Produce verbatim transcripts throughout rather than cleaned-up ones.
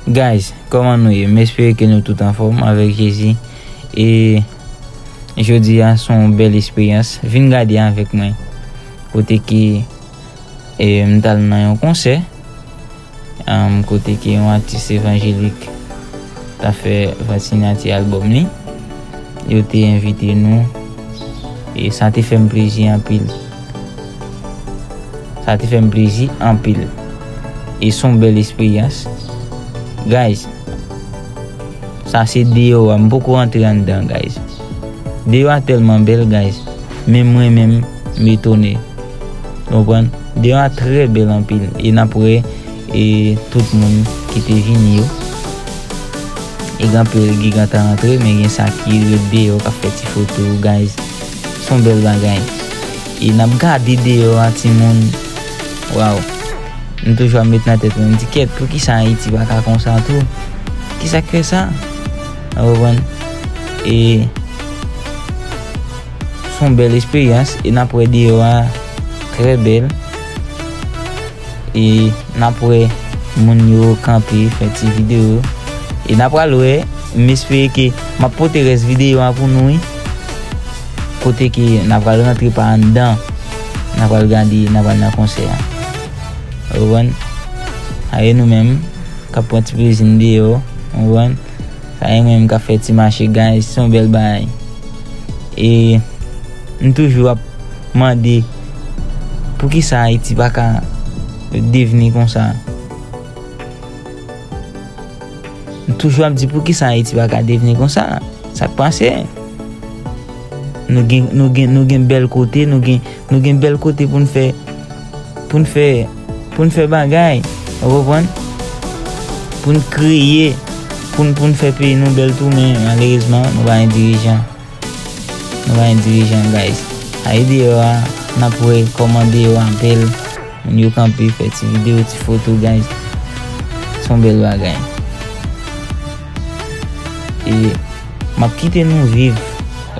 Guys, kòman nou ye? M espere ke nou tout anfòm avèk Jezi. E jodi a se yon bèl esperyans. Vin gade avèk mwen. Kote ke, e, m t al nan yon konsè, um, kote ke yon atis evanjelik ta fè vant sinyati albòm li. Yo te envite nou. E sa te fè m plezi anpil. Sa te fè m plezi anpil. E se yon bèl esperyans. Guys, sa se deyò a. M poko rantre anndan, guys. Deyò a tèlman bèl, guys. Men mwen menm, m etone. Ou konprann? Deyò a trè bèl anpil. E n ap wè, e, tout moun ki te vini yo. E gen anpil giga ta rantre, men gen sa ki ret deyò, k ap fè ti foto, guys. Se yon bèl bagay. E n ap gade deyò a, timoun. Waw. M toujou ap met nan tèt mwen, m di, "Kèt, poukisa Ayiti pa ka konsa tou? Kisa k fè sa?" Ou konprann? E se yon bèl esperyans, e n ap wè deyò a trè bèl. E n ap wè moun yo kanpe, fè ti videyo. E n ap pral wè, m espere ke m ap pote rès videyo a pou nou, wi. Kote ke n ap pral rantre pa anndan. N ap pral gade, n ap pral nan konsè a. Ou konprann? Sa e nou menm k ap pran ti plezi n deyò. Ou konprann? Sa e mwen menm k ap fè ti mache, guys. Se yon bèl bagay. E m toujou ap mande, poukisa Ayiti pa ka devni konsa? M toujou ap di, poukisa Ayiti pa ka devni konsa? Sa k pase? Nou gen, nou gen, nou gen bèl kote, nou gen, nou gen bèl kote pou n fè, pou n fè, pou n fè bagay. Ou konprann? Pou n kreye, pou n, pou n fè peyi nou bèl tou, men malerezman, nou pa gen dirijan. Nou pa gen dirijan, guys. Sa e deyò a, n ap wè kòman deyò a bèl. Moun yo kanpe, fè ti videyo, ti foto, guys. Se yon bèl bagay. E m ap kite nou viv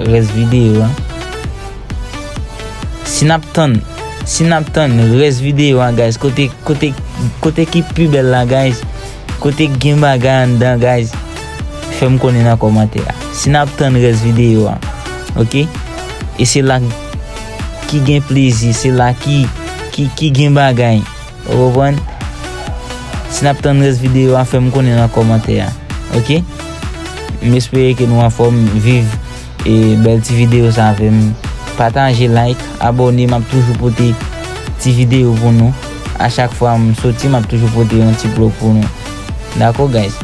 rès videyo a. Si n ap tann, si n ap tann rès videyo a, guys, kote, kote, kote ki pi bèl la, guys, kote k gen bagay anndan, guys, fè m konnen nan kòmantè a. Si n ap tann rès videyo a, oke? E se la ki gen plezi, se la ki, ki, ki gen bagay. Ou konprann? Si n ap tann rès videyo a, fè m konnen nan kòmantè a. Oke? M espere ke nou anfòm, viv e bèl ti videyo sa avè m. Pataje, like, abòne, m ap toujou pote ti videyo pou nou. A chak fwa m soti, m ap toujou pote yon ti vlog pou nou. Dakò, guys?